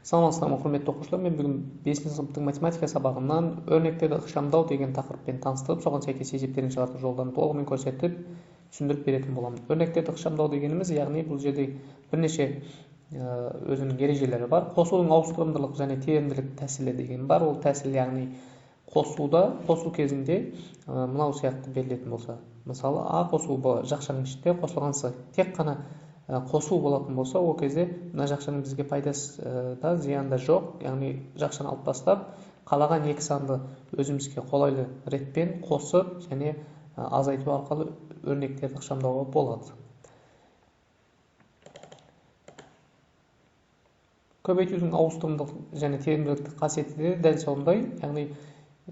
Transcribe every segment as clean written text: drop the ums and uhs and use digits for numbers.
Саламатсыздар ма, құрметті оқушылар! Мен бүгін 5 сыныптың математика сабағынан өрнектерді ықшамдау деген тақырыппен таныстырып, соған сәйкес есептерін шығарту жолдарын толығымен көрсетіп, түсіндіріп беретін боламын. Өрнектерді ықшамдау дегеніміз, яғни бұл жерде бірнеше өзінің ережелері бар. Қосудың ауыстырымдылық және терімділік тәсілі деген бар. Ол тәсіл, яғни қосуда, қосу кезінде мынау сияқты берілетін болса, мысалы А қосу Б жақшаның ішінде қосылған С, тек қана қосу болатын болса, ол кезде мына жақшаның бізге пайдасы да, зияны да жоқ. Яғни жақшаны алып тастап, қалаған екі санды өзімізге қолайлы ретпен қосып және азайту арқылы өрнектерді ықшамдауға болады. Көбейтудің ауыстырымдылық және терімділік қасиеті де дәл сондай. Яғни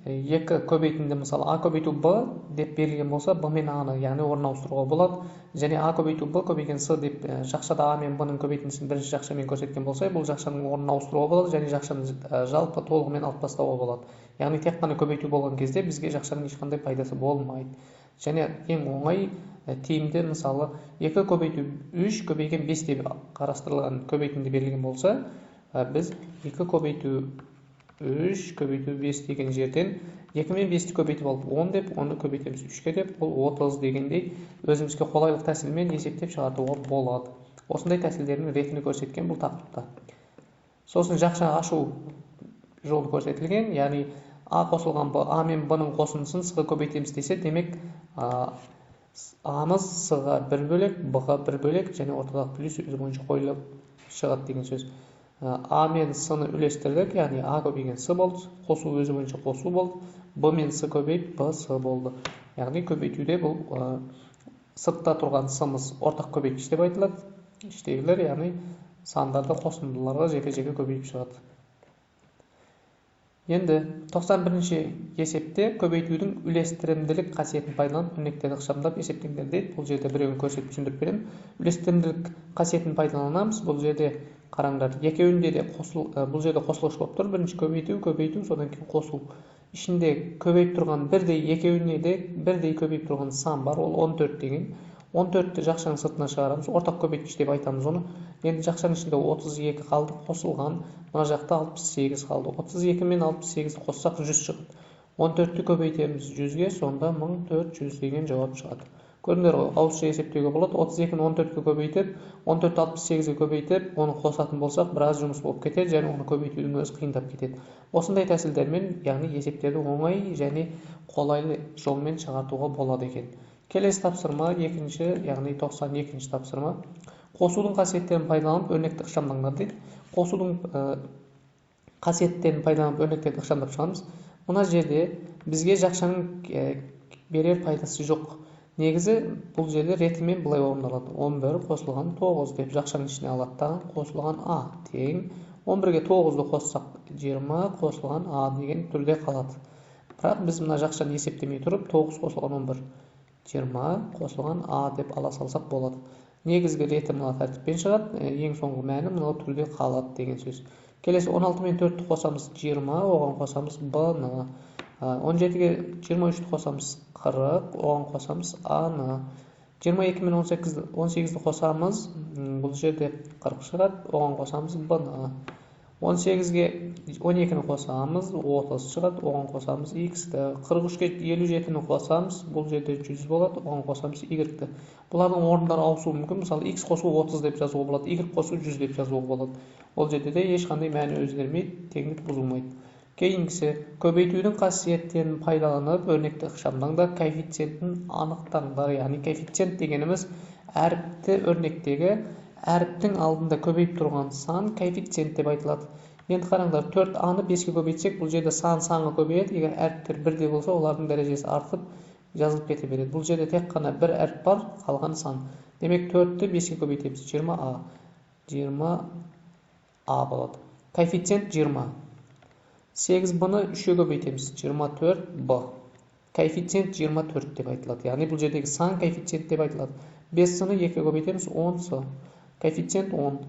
екі көбейтінді, мысалы А көбейту Б деп берілген болса, Б мен А-ны, яғни орын ауыстыруға болады. Және А көбейту Б көбейген С деп жақшада А мен Б-ның көбейтіндісін бірінші жақшамен көрсеткен болса, бұл жақшаның орнын ауыстыруға болады және жақшаны жалпы толығымен алып тастауға болады. Яғни тек қана көбейту болған кезде бізге жақшаның ешқандай пайдасы болмайды. Және ең оңай тиімді, мысалы 2 көбейту 3 көбейген 5 деп қарастырылған көбейтінді берілген болса, біз 2 көбейту 3 көбейту 5 деген жерден 2 мен 5-ті көбейтіп алып 10 деп, оны көбейтеміз 3-ке деп, ол 30 дегендей өзімізге қолайлық тәсілмен есептеп шығартуға болады. Осындай тәсілдердің ретін көрсеткен бұл тақырыпта. Сосын жақша ашу жолы көрсетілген, яғни А қосылған Б, А мен Б-ның қосындысын С-ға көбейтеміз десе, демек А-мыз С-ға бір бөлек, Б-ға бір бөлек және ортадағы плюс өзі бойынша қойылып шығады деген сөз. А мен С-ны үлестірдік, яғни А көбейген С болды, қосу өзі бойынша қосу болды, Б мен С көбейіп Б С болды. Яғни көбейтуде бұл сыртта тұрған С-мыз ортақ көбейткіш деп айтылады, іштегілер, яғни сандарды қосындыларға жеке-жеке көбейіп шығады. Енді 91-ші есепте көбейтудің үлестірімділік қасиетін пайдаланып өрнектерді ықшамдап есептеңдер дейді. Бұл жерде біреуін көрсетіп түсіндіріп беремін. Үлестірімділік қасиетін пайдаланамыз. Бұл жерде қараңдар, екеуінде де бұл жерде қосылғыш болып тұр. Бірінші көбейту, көбейту, содан кейін қосу. Ішінде көбейіп тұрған бірдей, екеуіне де бірдей көбейіп тұрған сан бар, ол 14 деген. 14-ті жақшаның сыртына шығарамыз, ортақ көбейткіш деп айтамыз оны. Енді жақшаның ішінде 32 қалды, қосылған, мына жақта 68 қалды. 32 мен 68-ді қоссақ 100 шығады. 14-ті көбейтеміз 100-ге, сонда 1400 деген жауап шығады. Көрдіңдер ғой, ауызша есептеуге болады. 32-ні 14-ке көбейтіп, 14-ті 68-ге көбейтіп, оны қосатын болсақ, біраз жұмыс болып кетеді және оны көбейтудің өзі қиындап кетеді. Осындай тәсілдермен, яғни есептерді оңай және қолайлы жолмен шығартуға болады екен. Келесі тапсырма, екінші, яғни 92-ші тапсырма. Қосудың қасиеттерін пайдаланып өрнекті ықшамдаңдар дейді. Қосудың қасиеттерін пайдаланып өрнектерді ықшамдап шығамыз. Мына жерде бізге жақшаның берер пайдасы жоқ. Негізі бұл жерде ретімен былай орындалады. 11 қосылған 9 деп жақшаның ішіне алады да, қосылған А тең 11-ге 9-ды қоссақ 20 қосылған А деген түрде қалады. Бірақ біз мына жақшаны есептемей тұрып 9 қосылған 11 20 қосылған А деп ала салсақ болады. Негізгі реті мына тәртіппен шығады, ең соңғы мәні мынау түрде қалады деген сөз. Келесі 16 мен 4-ті қосамыз 20, оған қосамыз Б-ны. 17-ге 23-ті қосамыз 40, оған қосамыз А-ны. 22 мен 18-ді қосамыз, бұл жерде 40 шығады, оған қосамыз Б-ны. 18-ге 12-ні қосамыз, 30 шығады, оған қосамыз X-ті. 43-ге 57-ні қосамыз, бұл жерде 100 болады, оған қосамыз Y-ті. Бұлардың орындары ауысуы мүмкін. Мысалы, X қосу 30 деп жазуға болады, Y қосу 100 деп жазуға болады. Ол жерде де ешқандай мәні өзгермейді, теңдік бұзылмайды. Кейінгісі, көбейтудің қасиеттерін пайдаланып өрнекті ықшамдаңдар, коэффициентін анықтаңдар. Яғни коэффициент дегеніміз әріпті өрнектегі әріптің алдында көбейіп тұрған сан коэффициент деп айтылады. Енді қараңдар, 4А-ны 5-ке көбейтсек, бұл жерде сан санға көбейеді. Егер әріптер бірдей болса, олардың дәрежесі артып жазылып кете береді. Бұл жерде тек қана бір әріп бар, қалған сан. Демек 4-ті 5-ке көбейтеміз, 20А. 20А болады. Коэффициент 20. 8Б-ны 3-ке көбейтеміз, 24Б. Коэффициент 24 деп айтылады. Яғни бұл жердегі сан коэффициент деп айтылады. 5С-ны 2-ке көбейтеміз, 10С. Коэффициент 10.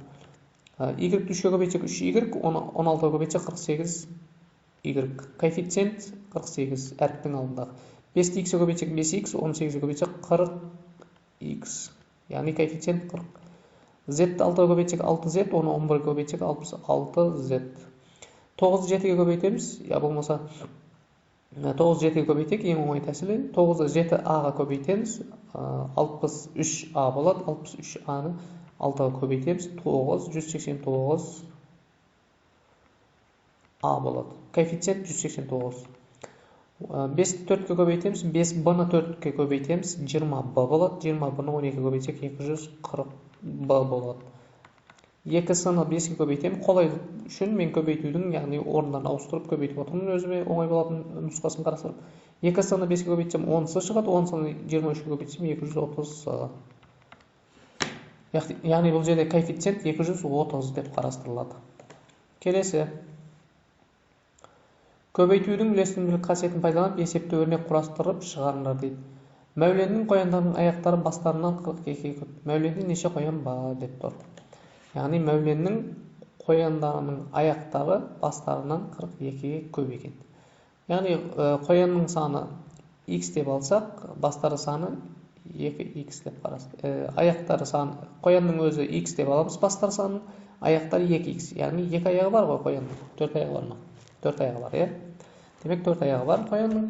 Y-ті 3-ке көбейтсек 3Y, 16-ға көбейтсек 48Y. Коэффициент 48 әріптің алдындағы. 5-ті X-ке көбейтсек 5X, 18-ге көбейтсек 40X. Яғни коэффициент 40. Z-ті 6-ға көбейтсек 6Z, оны 11-ге көбейтсек 66Z. 9-ды 7-ге көбейтеміз, я болмаса 9-ды 7-ге көбейтек, ең оңай тәсілі. 9-ды 7А-ға көбейтеміз, 63А болады. 63А-ны 6-ға көбейтеміз, 9, 189 А болады. Коэффициент 189. 5-ті 4-ке көбейтеміз, 5Б-ны 4-ке көбейтеміз, 20Б болады. 20Б-ны 12-ге көбейтсек, 240Б болады. 2С-ны 5-ке көбейтемін. Қолайлық үшін мен көбейтудің, яғни орындарын ауыстырып көбейтіп отырмын, өзіме оңай болатын нұсқасын қарастырып. 2С-ны 5-ке көбейтсем 10С шығады, 10С-ны 23-ке көбейтсем 230С. Яғни бұл жерде коэффициент 230 деп қарастырылады. Келесі. Көбейтудің үлестірімділік қасиетін пайдаланып, есепті өрнек құрастырып шығарыңдар дейді. Мәуленнің қояндарының аяқтары бастарынан 42-ге көп. Мәуленде неше қоян бар деп тұр. Яғни Мәуленнің қояндарының аяқтары бастарынан 42-ге көп екен. Яғни қоянның саны x деп алсақ, бастары саны 2x деп қарастырып, аяқтары саны, қоянның өзі x деп аламыз, бастары санын, аяқтары 2x. Яғни 2 аяғы бар ғой қоянның. 4 аяғы бар ма? 4 аяғы бар, иә? Демек 4 аяғы бар қоянның.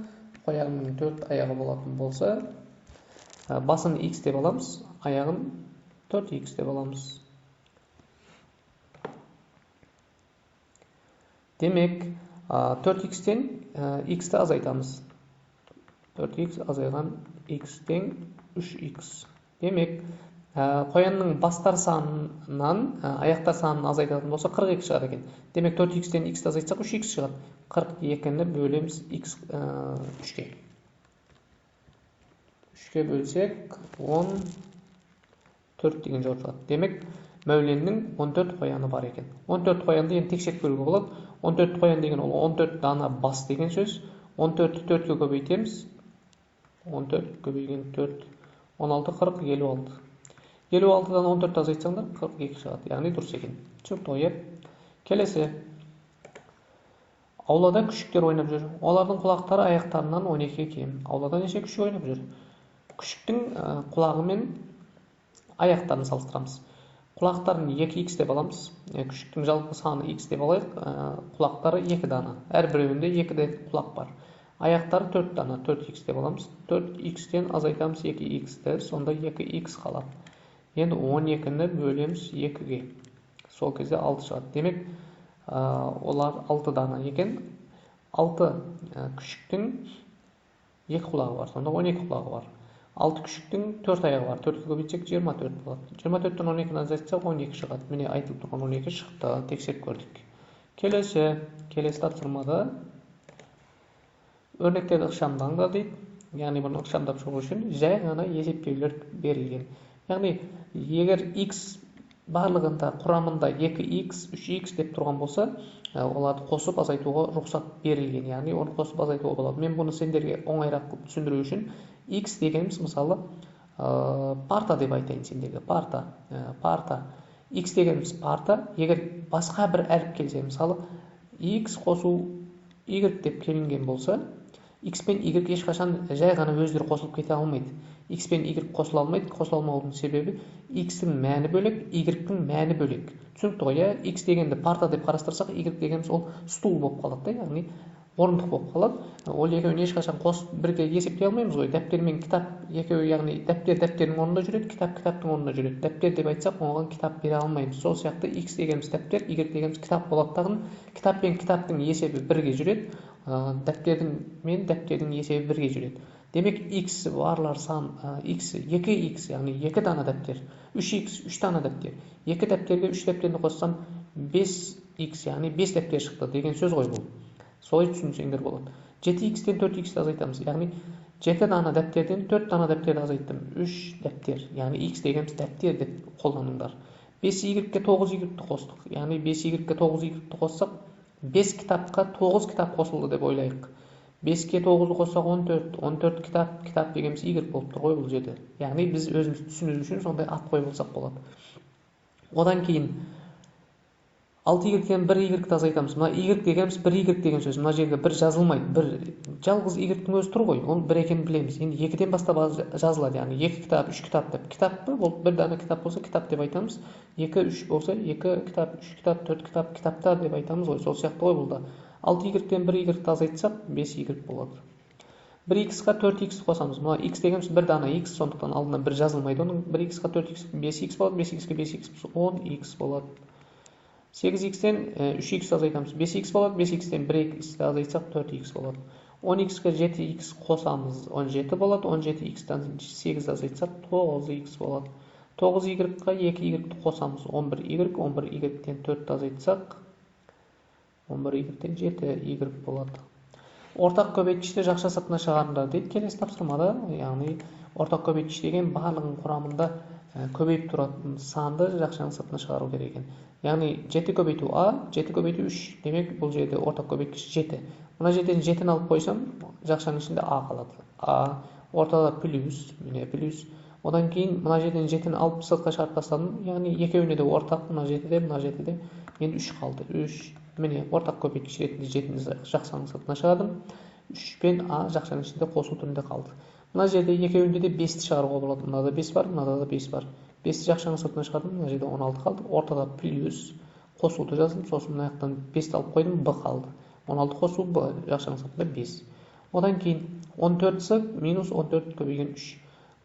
Қоянның 4 аяғы болатын болса, басын x деп аламыз, аяғын 4x деп аламыз. Демек, 4x-тен x-ті азайтамыз. 4x азайған x тең 3x. Демек, қоянның бастар санынан аяқтар санын азайтатын болса 42 шығады екен. Демек, 4x-тен x-ті азайтсақ 3x шығады. 42-ні бөлеміз x 3-ке. 3-ке бөлсек 14 деген жауап шығады. Демек, Мәуленнің 14 қояны бар екен. 14 қоянды енді тексеріп көруге болады. 14 қоян деген ол 14 дана бас деген сөз. 14-ті 4-ке көбейтеміз. 14 көбейген 4, 16, 40, 56. 56-дан 14 азайтсаңдар 42 шығады. Яғни дұрыс екен. Түсінікті ғой, иә? Келесі. Аулада күшіктер ойнап жүр. Олардың құлақтары аяқтарынан 12-ге кем. Аулада неше күшік ойнап жүр? Күшіктің құлағы мен аяқтарын салыстырамыз. Құлақтарын 2x деп аламыз. Күшіктің жалпы саны x деп алайық. Құлақтары 2 дана. Әрбіреуінде 2 құлақ бар. Аяқтары 4 дана. 4x деп аламыз. 4x-тен азайтамыз 2x-ті. Сонда 2x қалады. Енді 12-ні бөлеміз 2-ге. Сол кезде 6 шығады. Демек, олар 6 дана екен. 6 күшіктің 2 құлағы бар. Сонда 12 құлағы бар. 6 күшіктің 4 аяғы бар. 4-ке көбейтсек 24 болады. 24-тен 12-ні азайтсақ 12 шығады. Міне айтылып тұрған 12 шықты. Тексеріп көрдік. Келесі тапсырмада өрнектерді ықшамдаңдар дейді. Яғни бұны ықшамдап шығу үшін жай ғана есептеулер берілген. Яғни егер x барлығында құрамында 2x, 3x деп тұрған болса, оларды қосып азайтуға рұқсат берілген. Яғни оны қосып азайтуға болады. Мен бұны сендерге оңайырақ қылып түсіндіру үшін x дегеніміз мысалы парта деп айтайын сендерге. Парта, парта. X дегеніміз парта. Егер басқа бір әріп келсе, мысалы x қосу y деп келінген болса, x пен y ешқашан жай ғана өздері қосылып кете алмайды. X пен y қосыла алмайды. Қосыла алмаудың себебі x-тің мәні бөлек, y-тің мәні бөлек. Түсінікті ғой, иә? X дегенді парта деп қарастырсақ, y дегеніміз ол стул болып қалады да, яғни орындық болып қалады. Ол екеуін ешқашан қосып бірге есептей алмаймыз ғой. Дәптер мен кітап екеуі, яғни дәптер дәптердің орнында жүреді, кітап кітаптың орнында жүреді. Дәптер деп айтсақ, оған кітап бере алмаймыз. Сол сияқты x дегеніміз дәптер, y дегеніміз кітап болады тағын. Кітап пен кітаптың есебі бірге жүреді. Дәптердің мен дәптердің есебі бірге жүреді. Демек, x барлар сан, x 2x, яғни 2 дана дәптер, 3x 3 дана дәптер. 2 дәптерге 3 дәптерді қоссам 5x, яғни 5 дәптер шықты деген сөз ғой бұл. Солай түсінсеңдер болады. 7x-тен 4x-ті азайтамыз. Яғни 7 дана дәптерден 4 дана дәптерді азайттым. 3 дәптер, яғни x дегеніміз дәптер деп қолданыңдар. 5y-ке 9y-ті қостық. Яғни 5y-ке 9y-ті қоссақ, 5 кітапқа 9 кітап қосылды деп ойлайық. 5-ке 9-ды қоссақ 14, 14 кітап, кітап дегеніміз y болып тұр ғой бұл жерде. Яғни біз өзіміз түсіну үшін сондай ат қойып алсақ болады. Одан кейін 6y-тен 1y-ті азайтамыз. Мына y дегеніміз 1y деген сөз. Мына жерге 1 жазылмайды. Бір жалғыз y-тің өзі тұр ғой. Ол 1 екенін білеміз. Енді 2-ден бастап жазылады. Яғни 2 кітап, 3 кітап деп. Кітап па? Ол бір дана кітап болса кітап деп айтамыз. 2, 3 болса 2 кітап, 3 кітап, 4 кітап, кітаптар деп айтамыз ғой. Сол сияқты ғой бұл да. 6y-тен 1y-ті азайтсақ 5y болады. 1x-қа 4x қосамыз. Мына x дегеніміз бір дана x, сондықтан алдына 1 жазылмайды. Оның 1x-қа 4x 5x болады, 5x-ке 5x 10x болады. 8x-тен 3x азайтамыз, 5x болады, 5x-тен 1x-ті азайтсақ 4x болады. 10x-ке 7x қосамыз, 17 болады, 17x-тен 8 азайтсақ 9x болады. 9y-қа 2y-ті қосамыз, 11y, 11y-тен 4-ті азайтсақ 11y-тен 7y болады. Ортақ көбейткішті жақша сыртына шығарыңдар дейді келесі тапсырмада. Яғни ортақ көбейткіш деген барлығының құрамында көбейіп тұратын санды жақшаның сыртына шығару керек екен. Яғни 7 көбейту а, 7 көбейту 3. Демек бұл жерде ортақ көбейткіш 7. Мына жерден 7-ні алып қойсам, жақшаның ішінде а қалады. А ортада плюс, міне плюс. Одан кейін мына жерден 7-ні алып сыртқа шығарып тастадым. Яғни екеуіне де ортақ, мына 7-де, мына 7-де. Енді 3 қалды. 3. Міне ортақ көбейткіш ретінде 7-ні жақшаның сыртына шығардым. 3 пен а жақшаның ішінде қосу түрінде қалды. Мына жерде екеуінде де 5-ті шығаруға болады. Мынада 5 бар, мынада да 5 бар. 5-ті жақшаның сыртына шығардым, мына жерде 16 қалды. Ортада плюс қосуды жаздым. Сосын мына жақтан 5-ті алып қойдым, б қалды. 16 қосу б жақшаның сыртында 5. Одан кейін 14-с минус 14 көбейген 3.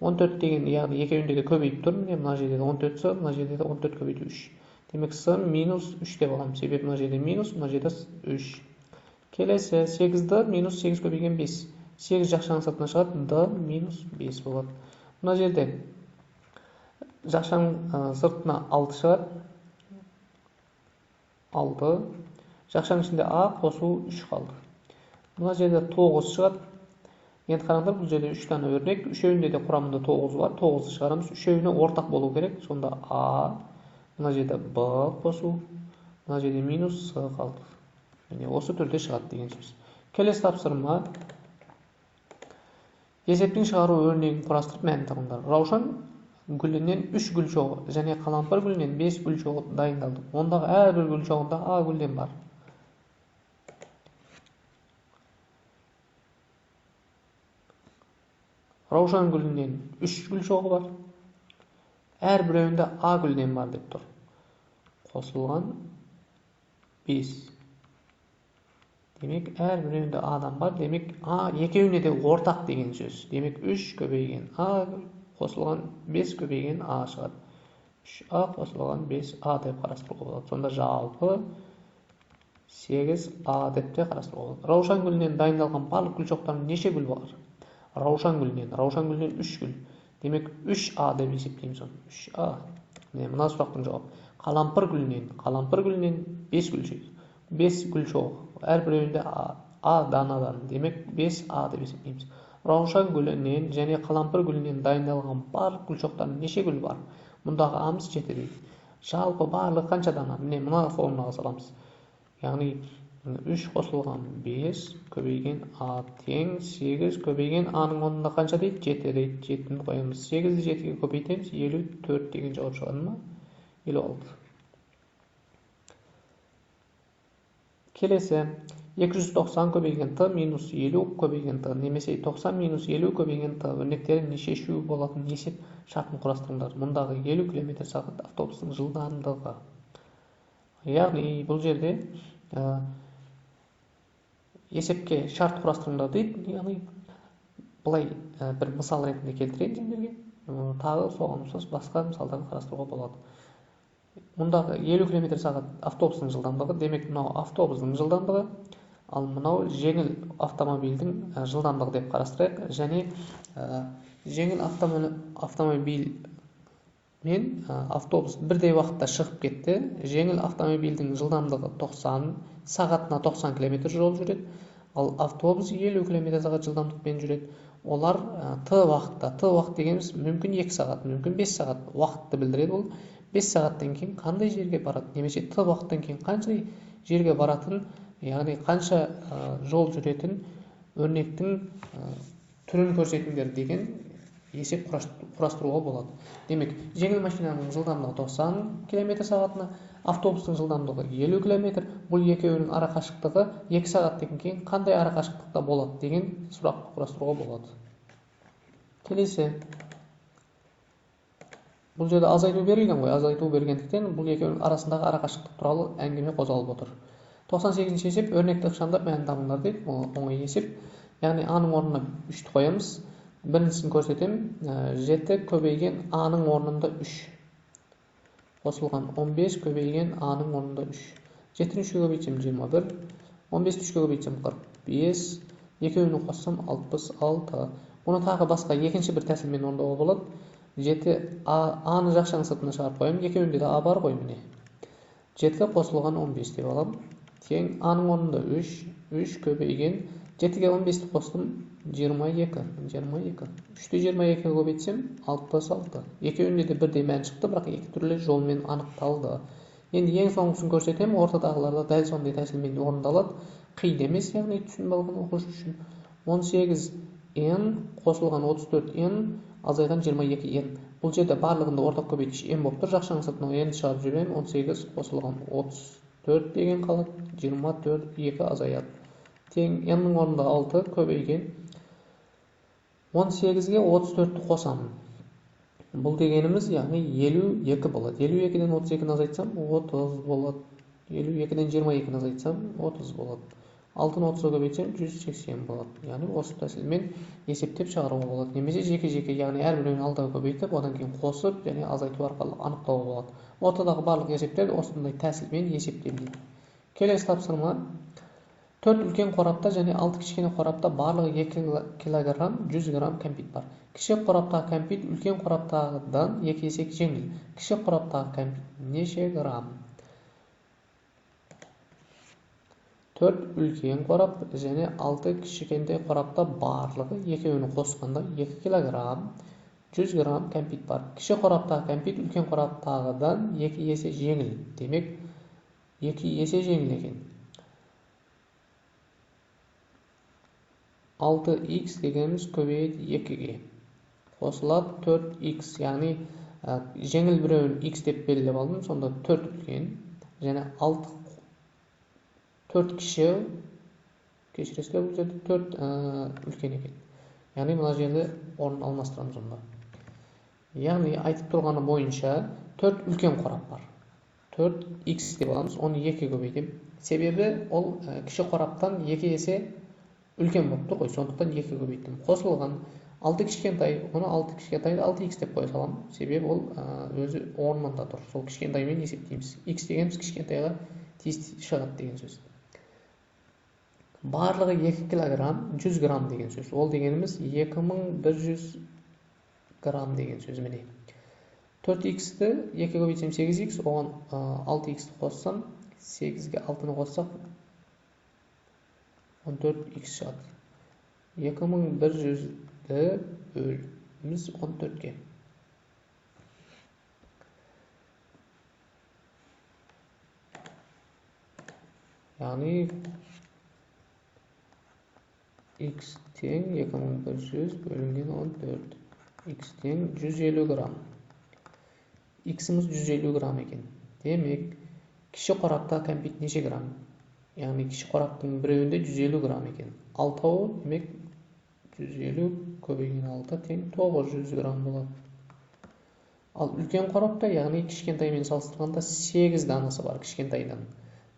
14 деген яғни екеуінде де көбейіп тұр. Міне мына жерде де 14-с, мына жерде де 14 көбейту 3. Демек с минус 3 деп аламын. Себебі мына жерде минус, мына жерде 3. Келесі 8-ді минус 8 көбейген 5. 8 жақшаның сыртына шығады, d минус 5 болады. Мына жерде жақшаның сыртына 6 шығады. 6. Жақшаның ішінде а қосу 3 қалды. Мына жерде 9 шығады. Енді қараңдар, бұл жерде 3 дана өрнек. Үшеуінде де құрамында 9 бар. 9-ды шығарамыз. Үшеуіне ортақ болу керек. Сонда а, мына жерде б қосу, мына жерде минус с қалды. Міне осы түрде шығады деген сөз. Келесі тапсырма. Есептің шығару өрнегін құрастырып мәнін табыңдар. Раушан гүлінен 3 гүл шоғы және қалампыр гүлінен 5 гүл шоғы дайындалды. Ондағы әрбір гүл шоғында а гүлден бар. Раушан гүлінен 3 гүл шоғы бар. Әрбіреуінде а гүлден бар деп тұр. Қосылған 5. Демек, әрбіреуінде а-дан бар. Демек, а екеуіне де ортақ деген сөз. Демек, 3 көбейген а қосылған 5 көбейген а шығады. 3а қосылған 5а деп қарастыруға болады. Сонда жалпы 8а деп те қарастыруға болады. Раушан гүлінен дайындалған барлық гүл шоқтарының неше гүл бар? Раушан гүлінен 3 гүл. Демек, 3а деп есептейміз оны. 3а. Міне мына сұрақтың жауабы. Қалампыр гүлінен 5 гүл шығады. 5 гүл шоғы. Әрбіреуінде а данадан. Демек, 5а деп есептейміз. Раушан гүлінен және қалампыр гүлінен дайындалған барлық гүл шоқтарының неше гүл бар? Мұндағы амыз 7 дейді. Жалпы барлығы қанша дана? Міне мына формулаға саламыз. Яғни 3 қосылған 5 көбейген а тең 8 көбейген а-ның орнында қанша дейді? 7 дейді. 7-ні қоямыз. 8-ді 7-ге көбейтеміз. 54 деген жауап шығады ма? 56. Келесі 290 көбейген т минус 50 көбейген т немесе 90 минус 50 көбейген т өрнектерін шешу болатын есеп шартын құрастырыңдар. Мұндағы 50 км сағат автобустың жылдамдығы. Яғни бұл жерде есепке шарт құрастырыңдар дейді. Яғни былай бір мысал ретінде келтірейін сендерге. Тағы соған ұқсас басқа мысалдарды қарастыруға болады. Мұндағы 50 км сағат автобустың жылдамдығы, демек мынау автобустың жылдамдығы, ал мынау жеңіл автомобильдің жылдамдығы деп қарастырайық. Және жеңіл автомобиль мен автобус бірдей уақытта шығып кетті. Жеңіл автомобильдің жылдамдығы 90, сағатына 90 км жол жүреді, ал автобус 50 км сағат жылдамдықпен жүреді. Олар т уақытта, т уақыт дегеніміз мүмкін 2 сағат, мүмкін 5 сағат уақытты білдіреді. Ол 5 сағаттан кейін қандай жерге барады, немесе т уақыттан кейін қанша жерге баратын, яғни қанша жол жүретін өрнектің түрін көрсетіңдер деген есеп құрастыруға болады. Демек, жеңіл машинаның жылдамдығы 90 км сағатына, автобустың жылдамдығы 50 км. Бұл екеуінің арақашықтығы 2 сағаттан кейін қандай арақашықтықта болады деген сұрақ құрастыруға болады. Келесі. Бұл жерде азайту берілген ғой. Азайту бергендіктен бұл екеуінің арасындағы арақашықтық туралы әңгіме қозғалып отыр. 98-ші есеп өрнекті ықшамдап мәнін табыңдар дейді. Бұл оңай есеп. Яғни А-ның орнына 3-ті қоямыз. Біріншісін көрсетемін. 7 көбейген А-ның орнында 3. Қосылған 15 көбейген А-ның орнында 3. 7-ні 3-ке көбейтсем 21, 15-ті 3-ке көбейтсем 45, екеуін қоссам 66. Бұны тағы басқа екінші бір тәсілмен орындауға болады. 7 А-ны жақшаның сыртына шығарып қоямын. Екеуінде де А бар ғой міне. 7 қосылған 15 деп аламын. Тең А-ның орнында 3, 3 көбейген 7-ге 15-ті қостым 22, 22. 3-ті 22-ге көбейтсем 66. Екеуінде де бірдей мән шықты, бірақ екі түрлі жолмен анықталды. Енді ең соңғысын көрсетемін. Ортадағыларда дәл сондай тәсілмен орындалады. Қиын емес, яғни түсініп алған оқушы үшін. 18 n қосылған 34 n азайған 22 n. Бұл жерде барлығында ортақ көбейткіш n болып тұр. Жақшаның сыртына n шығарып жіберемін. 18 қосылған 34 деген қалады. 24 2 азаяды. Тең n-нің орнында 6 көбейген 18-ге 34-ті қосамын. Бұл дегеніміз, яғни 52 болады. 52-ден 32-ні азайтсам 30 болады. 52-ден 22-ні азайтсам 30 болады. 6-ны 30-ға көбейтсем 180 болады. Яғни осы тәсілмен есептеп шығаруға болады. Немесе жеке-жеке, яғни әрбіреуін алдыға көбейтіп, одан кейін қосып және азайту арқылы анықтауға болады. Ортадағы барлық есептер осындай тәсілмен есептелінеді. Келесі тапсырма. 4 үлкен қорапта және 6 кішкене қорапта барлығы 2 килограмм 100 грамм кәмпит бар. Кіші қораптағы кәмпит үлкен қораптағыдан 2 есе жеңіл. Кіші қораптағы кәмпит неше грамм? 4 үлкен қорап және 6 кішкентай қорапта барлығы екеуін қосқанда 2 килограмм 100 грамм кәмпит бар. Кіші қораптағы кәмпит үлкен қораптағыдан 2 есе жеңіл. Демек, 2 есе жеңіл екен. 6х дегеніміз көбейеді 2-ге. Қосылады 4х, яғни жеңіл біреуін х деп белгілеп алдым, сонда 4 үлкен және 6 4 кіші, кешіресіздер, бұл жерде 4 үлкен екен. Яғни мына жерде орын алмастырамыз онда. Яғни айтып тұрғаны бойынша 4 үлкен қорап бар. 4х деп аламыз, оны 2-ге көбейтемін. Себебі ол кіші қораптан 2 есе үлкен болып тұр ғой, сондықтан 2 көбейттім. Қосылған 6 кішкентай, оны 6 кішкентайды 6х деп қоя саламын. Себебі ол өзі орнында тұр. Сол кішкентаймен есептейміз. Х дегеніміз кішкентайға тиісті шығады деген сөз. Барлығы 2 килограмм 100 грамм деген сөз. Ол дегеніміз 2100 грамм деген сөз міне. 4х-ті 2 көбейтсем 8х, оған 6х-ті қоссам, 8-ге 6-ны қоссақ 14х шығады. 2100-ді бөліміз 14-ге. Яғни х тең 2100 бөлінген 14. Х тең 150 грамм. Х-іміз 150 грамм екен. Демек, кіші қорапта кәмпит неше грамм? Яғни кіші қораптың біреуінде 150 грамм екен. Алтауы, демек 150 көбейген 6 тең 900 грамм болады. Ал үлкен қорапта, яғни кішкентаймен салыстырғанда 8 данасы бар кішкентайдан.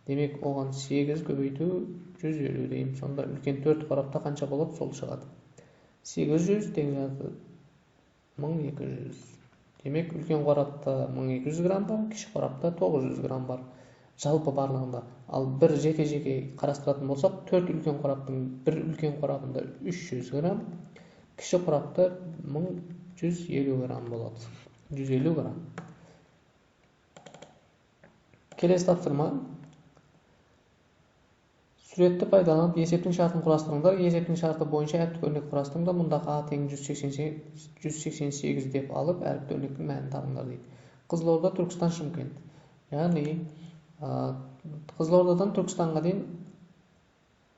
Демек, оған 8 көбейту 150 деймін. Сонда үлкен 4 қорапта қанша болады, сол шығады. 800 тең 1200. Демек, үлкен қорапта 1200 грамм бар, кіші қорапта 900 грамм бар. Жалпы барлығында. Ал бір жеке-жеке қарастыратын болсақ, 4 үлкен қораптың бір үлкен қорабында 300 грамм, кіші қорапта 1150 грамм болады. 150 грамм. Келесі тапсырма. Суретті пайдаланып есептің шартын құрастырыңдар. Есептің шарты бойынша әріптік өрнек құрастырыңдар. Мұндағы А тең 188 деп алып, әріптік өрнектің мәнін табыңдар дейді. Қызылорда, Түркістан, Шымкент. Яғни Қызылордадан Түркістанға дейін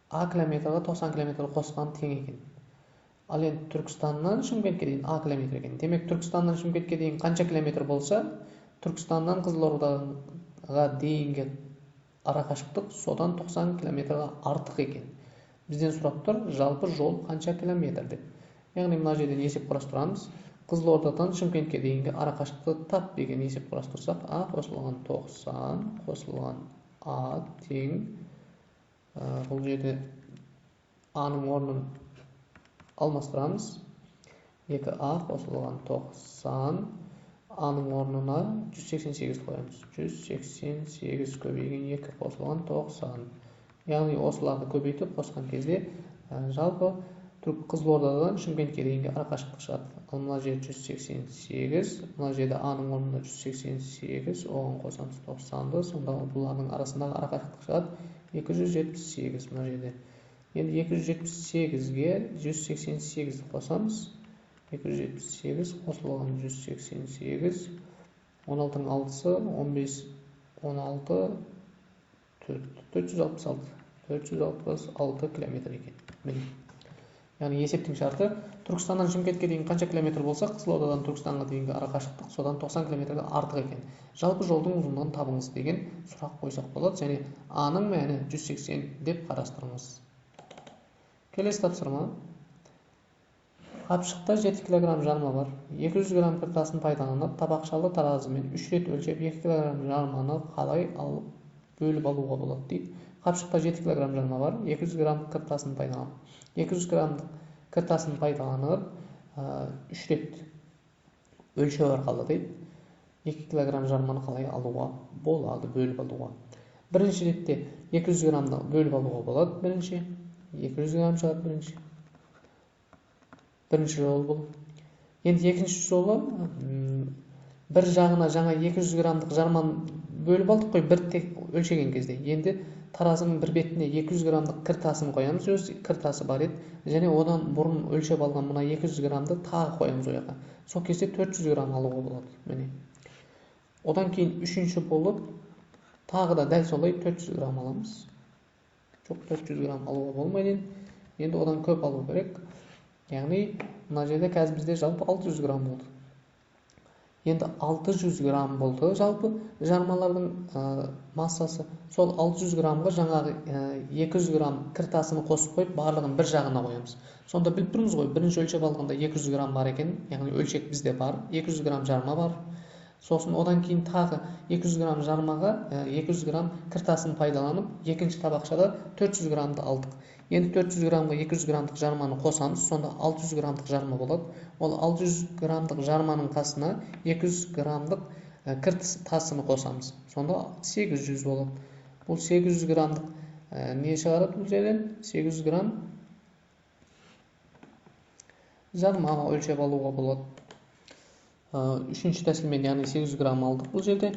А километрға 90 километр қосқан тең екен. Ал енді Түркістаннан Шымкентке дейін А километр екен. Демек, Түркістаннан Шымкентке дейін қанша километр болса, Түркістаннан Қызылордаға дейінгі арақашықтық содан 90 километрға артық екен. Бізден сұрап тұр, жалпы жол қанша километр деп. Яғни мына жерден есеп құрастырамыз. Қызылордадан Шымкентке дейінгі арақашықтықты тап деген есеп құрастырсақ, А қосылған 90 қосылған А тең, бұл жерде А-ның орнын алмастырамыз. 2А қосылған 90, А-ның орнына 188 қоямыз. 188 көбейген 2 қосылған 90. Яғни осыларды көбейтіп қосқан кезде жалпы Қызылордадан Шымкентке дейінгі арақашықтық шығады. Ал мына жерде 188, мына жерде А-ның орнына 188, оған қосамыз 90-ды, сонда бұлардың арасындағы арақашықтық шығады 278 мына жерде. Енді 278-ге 188-ді қосамыз. 278 қосылған 188, 16-ның 6-сы, 15, 16, 4, 466 километр екен. Міне. Яғни есептің шарты, Түркістаннан Шымкентке дейін қанша километр болса, Қызылордадан Түркістанға дейінгі арақашықтық содан 90 километрге артық екен. Жалпы жолдың ұзындығын табыңыз деген сұрақ қойсақ болады. Және А-ның мәні 180 деп қарастырыңыз. Келесі тапсырма. Қапшықта 7 килограмм жарма бар. 200 грамм кір тасын пайдаланып, табақшалы таразымен 3 рет өлшеп 2 килограмм жарманы қалай алып бөліп алуға болады дейді. Қапшықта 7 килограмм жарма бар, 200 грамм кір тасын пайдаланып, 200 граммдық кір тасын пайдаланып, 3 рет өлшеу арқылы дейді. 2 килограмм жарманы қалай алуға болады, бөліп алуға. Бірінші ретте 200 граммды бөліп алуға болады, бірінші 200 грамм шығады бірінші. Бірінші жол бұл. Енді екінші жолы, бір жағына жаңа 200 граммдық жарманы бөліп алдық қой, бір тек өлшеген кезде. Енді таразының бір бетіне 200 граммдық кір тасын қоямыз, өз кір тасы бар еді. Және одан бұрын өлшеп алған мына 200 граммды тағы қоямыз ол жаққа. Сол кезде 400 грамм алуға болады. Міне. Одан кейін үшінші болып тағы да дәл солай 400 грамм аламыз. Жоқ, 400 грамм алуға болмайды енді. Енді одан көп алу керек. Яғни мына жерде қазір бізде жалпы 600 грамм болды. Енді 600 грамм болды жалпы жармалардың массасы. Сол 600 граммға жаңағы 200 грамм кір тасын қосып қойып, барлығын бір жағына қоямыз. Сонда біліп тұрмыз ғой, бірінші өлшеп алғанда 200 грамм бар екен, яғни өлшек бізде бар, 200 грамм жарма бар. Сосын одан кейін тағы 200 грамм жармаға 200 грамм кір тасын пайдаланып, екінші табақшада 400 граммды алдық. Енді 400 граммға 200 граммдық жарманы қосамыз, сонда 600 граммдық жарма болады. Ол 600 граммдық жарманың қасына 200 граммдық кір тасын қосамыз. Сонда 800 болады. Бұл 800 граммдық не шығарады бұл жерден? 800 грамм жарма өлшеп алуға болады. Үшінші тәсілмен, яғни 800 грамм алдық бұл жерде.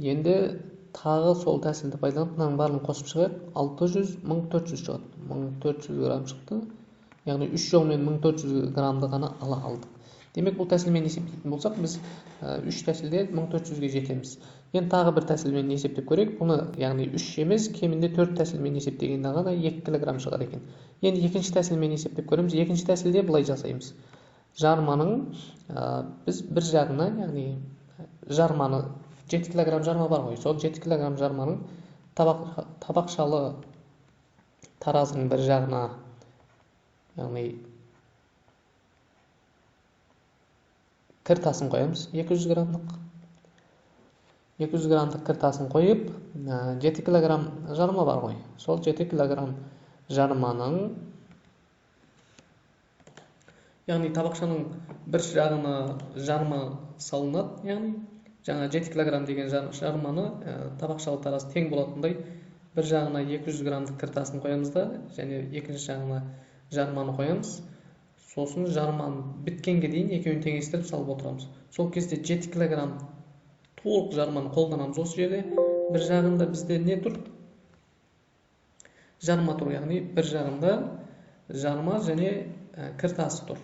Енді тағы сол тәсілді пайдаланып, мынаның барлығын қосып шығайық. 600, 1400 шығады. 1400 грамм шықты. Яғни 3 жолмен 1400 граммды ғана ала алдық. Демек, бұл тәсілмен есептейтін болсақ, біз 3 тәсілде 1400-ге жетеміз. Енді тағы бір тәсілмен есептеп көрейік. Бұны, яғни 3 емес, кемінде 4 тәсілмен есептегенде ғана 2 килограмм шығады екен. Енді екінші тәсілмен есептеп көреміз. Екінші тәсілде былай жасаймыз. Жарманың біз бір жағына, яғни жарманы 7 килограмм жарма бар ғой, сол 7 килограмм жарманың табақшалы таразының бір жағына, яғни кір тасын қоямыз, 200 граммдық. 200 граммдық кір тасын қойып, 7 килограмм жарма бар ғой, сол 7 килограмм жарманың, яғни табақшаның бір жағына жарма салынады, яғни жаңа 7 килограмм деген жарманы табақшалы таразы тең болатындай бір жағына 200 граммдық кір тасын қоямыз да, және екінші жағына жарманы қоямыз. Сосын жарманы біткенге дейін екеуін теңестіріп салып отырамыз. Сол кезде 7 килограмм толық жарманы қолданамыз осы жерде. Бір жағында бізде не тұр? Жарма тұр, яғни бір жағында жарма және кір тасы тұр.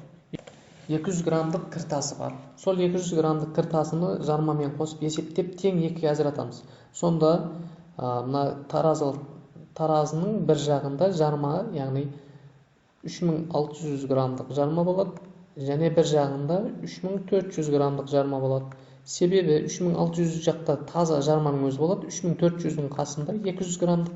200 граммдық кір тасы бар. Сол 200 граммдық кір тасыны жармамен қосып есептеп тең екіге ажыратамыз. Сонда мына таразының бір жағында жарма, яғни 3600 граммдық жарма болады, және бір жағында 3400 граммдық жарма болады. Себебі 3600 жақта таза жарманың өзі болады, 3400-дің қасында 200 граммдық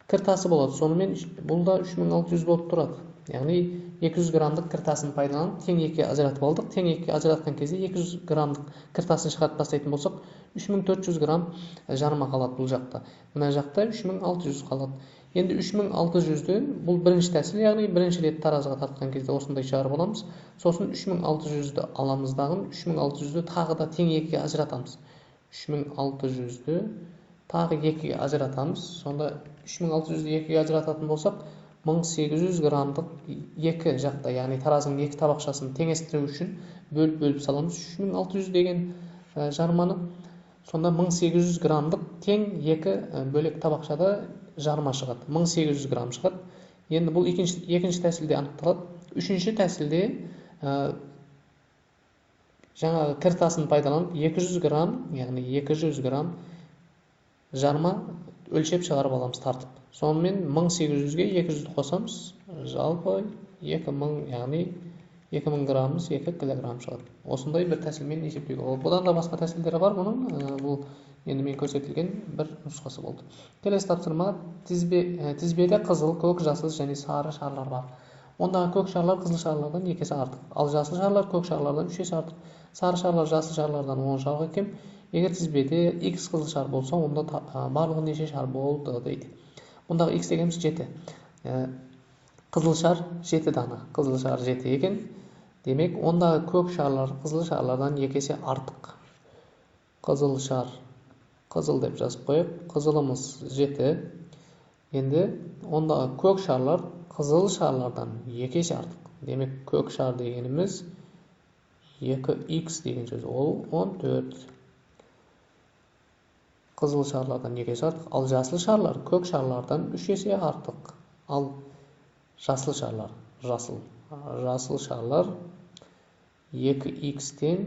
кір тасы болады. Сонымен бұл да 3600 болып тұрады. Яғни 200 граммдық кір тасын пайдаланып тең екіге ажыратып алдық. Тең екіге ажыратқан кезде 200 граммдық кір тасын шығарып тастайтын болсақ, 3400 грамм жарма қалады бұл жақта. Мына жақта 3600 қалады. Енді 3600-ді бұл бірінші тәсіл, яғни бірінші рет таразыға тартқан кезде осындай шығарып аламыз. Сосын 3600-ді аламыз дағы, 3600-ді тағы да тең екіге ажыратамыз. 3600-ді тағы екіге ажыратамыз. Сонда 3600-ді екіге ажырататын болсақ, 1800 граммдық екі жақта, яғни таразының екі табақшасын теңестіру үшін бөліп-бөліп саламыз 3600 деген жарманы. Сонда 1800 граммдық тең екі бөлек табақшада жарма шығады. 1800 грамм шығады. Енді бұл екінші тәсілде анықталады. Үшінші тәсілде жаңағы кір тасын пайдаланып 200 грамм, яғни 200 грамм жарма өлшеп шығарып аламыз тартып. Сонымен 1800-ге 200-ді қосамыз, жалпы 2000, яғни 2000 граммыз 2 килограмм шығады. Осындай бір тәсілмен есептеуге болады. Бұдан да басқа тәсілдері бар бұның. Бұл енді мен көрсетілген бір нұсқасы болды. Келесі тапсырма: тізбеде қызыл, көк, жасыл және сары шарлар бар. Ондағы көк шарлар қызыл шарлардан 2 есе артық, ал жасыл шарлар көк шарлардан 3 есе артық. Сары шарлар жасыл шарлардан 10 шарға кем. Егер тізбеде x қызыл шар болса, онда барлығы неше шар болды дейді. Бұндағы x дегеніміз 7. Қызыл шар 7 дана. Қызыл шар 7 екен. Демек, ондағы көк шарлар қызыл шарлардан 2 есе артық. Қызыл шар, қызыл деп жазып қойып, қызылымыз 7. Енді ондағы көк шарлар қызыл шарлардан 2 есе артық. Демек, көк шар дегеніміз 2x деген сөз, ол 14. Қызыл шарлардан 2 есе артық, ал жасыл шарлар көк шарлардан 3 есе артық. Ал жасыл шарлар, жасыл шарлар 2x-тен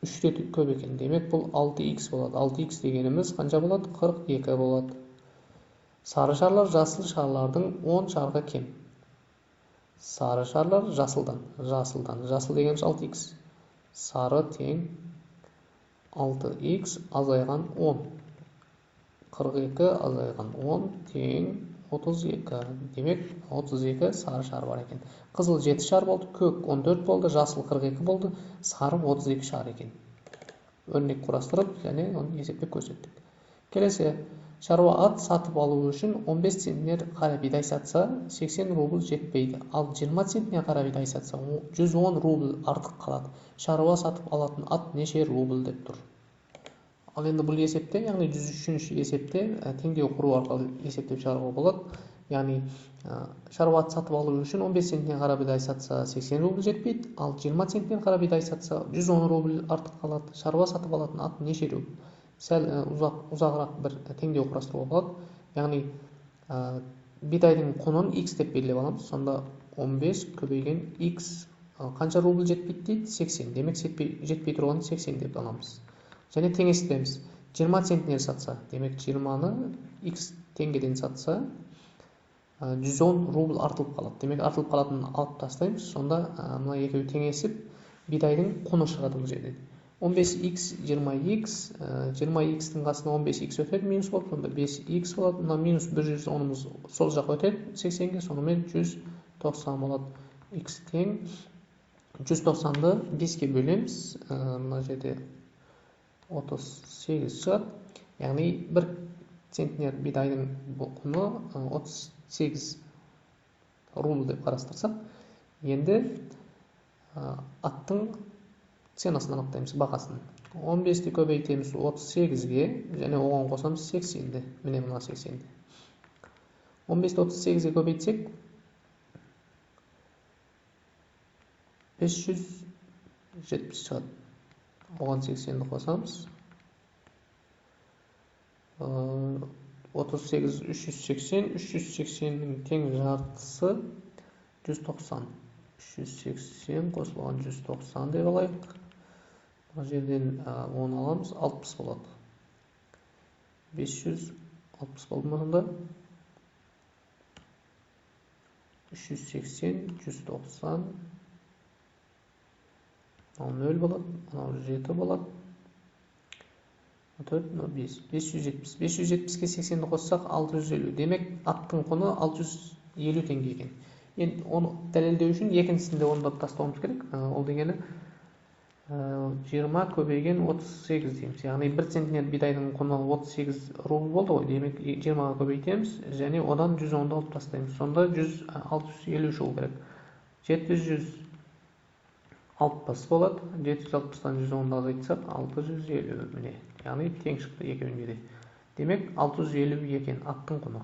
3 рет көп екен. Демек, бұл 6x болады. 6x дегеніміз қанша болады? 42 болады. Сары шарлар жасыл шарлардың 10 шарға кем. Сары шарлар жасылдан, жасыл дегеніміз 6x. Сары тең 6x азайған 10. 42 азайған 10 тең 32. Демек, 32 сары шар бар екен. Қызыл 7 шар болды, көк 14 болды, жасыл 42 болды, сары 32 шар екен. Өрнек құрастырып және оны есептеп көрсеттік. Келесі, шаруа ат сатып алу үшін 15 центнер қара бидай сатса, 80 рубль жетпейді. Ал 20 центнер қара бидай сатса, 110 рубль артық қалады. Шаруа сатып алатын ат неше рубль деп тұр. Ал енді бұл есепте, яғни 103-ші есепте теңдеу құру арқылы есептеп шығаруға болады. Яғни шаруа ат сатып алу үшін 15 центнер қара бидай сатса 80 рубль жетпейді, ал 20 центнер қара бидай сатса 110 рубль артық қалады. Шаруа сатып алатын ат неше рубль? Сәл ұзағырақ бір теңдеу құрастыруға болады. Яғни бидайдың құнын x деп белгілеп аламыз. Сонда 15 көбейген x қанша рубль жетпейді дейді? 80. Демек, жетпей тұрғанын 80 деп аламыз. Және теңестіреміз. 20 центнер сатса, демек 20-ны x теңгеден сатса, 110 рубль артылып қалады. Демек, артылып қалатынын алып тастаймыз. Сонда мына екеуі теңесіп, бидайдың құны шығады бұл жерден. 15x, 20x, 20x-тің қасына 15x өтеді, минус болып, сонда 5x болады. Мына минус 110-ымыз сол жаққа өтеді, 80-ге, сонымен 190 болады. X тең 190-ды 5-ке бөлеміз. Мына жерде 38 шығады. Яғни 1 центнер бидайдың құны 38 рубль деп қарастырсақ, енді аттың ценасын анықтаймыз, бағасын. 15-ті көбейтеміз 38-ге және оған қосамыз 80-ді. Міне мына 80-ді. 15-ті 38-ге көбейтсек 570 шығады. Оған 80-ді қосамыз. 38, 380, 380-нің тең жартысы 190. 380 қосылған 190 деп алайық. Мына жерден 10 аламыз, 60 болады. 560 болды ма сонда? 380, 190, мынау 0 болады, мынау 7 болады, 4, мынау 5, 570. 570-ке 80-ді қоссақ 650. Демек, аттың құны 650 теңге екен. Енді оны дәлелдеу үшін екіншісін де орындап тастауымыз керек. Ол дегені 20 көбейген 38 дейміз. Яғни 1 центнер бидайдың құны 38 рубль болды ғой. Демек, 20-ға көбейтеміз және одан 110-ды алып тастаймыз. Сонда 650 шығу керек. 760 болады. 760-тан 110-ды азайтсақ 650, міне. Яғни тең шықты екеуінде де. Демек, 650 екен аттың құны.